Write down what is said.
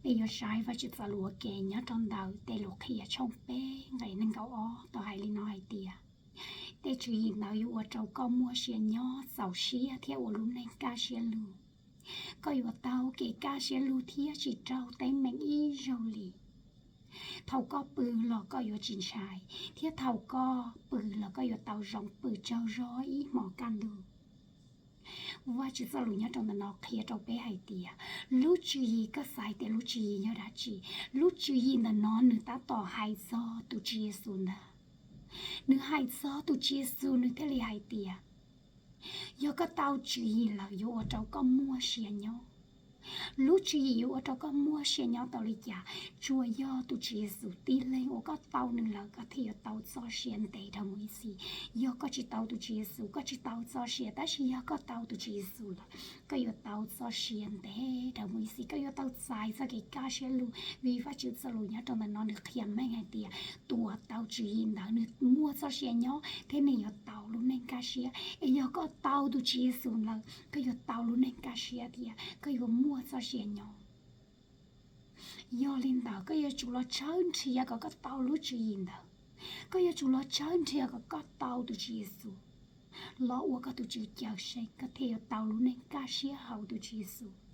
Peb yuav saib Vajtswv txoj lus ua ke nyob rau ntawm Tes Lus Qhia tshooj peb nqe nees nkaum ob tau hais li no hais tias, tej tswv yim ntawd yuav ua rau koj muaj sia nyob, txaus siab thiab ua lub neej kaj siab lug. Koj yuav tau kev kaj siab lug thiab tsis raug teeb meem ib zaug li. Thaum koj pw los koj yuav tsis ntshai, thiab thaum koj pw los koj yuav tau zoo pw tsaug zog ib hmos kaj ntug. Vajtswv txoj lus nyob rau ntawm no qhia rau peb hais tias, lub tswv yim, koj xav tias lub tswv yim yog dab tsi? Lub tswv yim ntawm no nws tab tom hais txog tus Tswv Yexus ntag. Nws hais txog tus Tswv Yexus, nws thiaj li hais tias, yog koj tau tswv yim lawm yuav ua rau koj muaj sia nyob. Lub tswv yim yuav ua rau koj muaj sia nyob tau li cas? Tsuas yog tus Tswv Yexus tib leeg uas koj tau nws lawm koj thiaj yuav tau txoj sia ntev dhawv mus ib txhis. Yog koj tsis tau tus Tswv Yexus, koj tsis tau txoj sia, tab sis yog koj tau tus Tswv Yexus lawm, koj yuav tau txoj sia ntev dhawv mus ib txhis, koj yuav tau txais txoj kev kaj siab lug. Vim Vajtswv txoj lus nyob rau ntawm no nws qhia meej hais tias, tus uas tau tswv yim ntawd nws muaj txoj sia nyob thiab nws yuav tau lub neej kaj siab. Es yog koj tau tus Tswv Yexus lawm, koj yuav tau lub neej kaj siab thiab koj yuav muaj txoj sia nyob. Yog li ntawd koj yuav tsum los tshawb nrhiav kom koj tau lub tswv yim ntawd. Koj yuav tsum los tshawb nrhiav kom koj tau tus Tswv Yexus los ua koj tus Tswv cawm seej, koj thiaj yuav tau lub neej kaj siab hauv tus Tswv Yexus.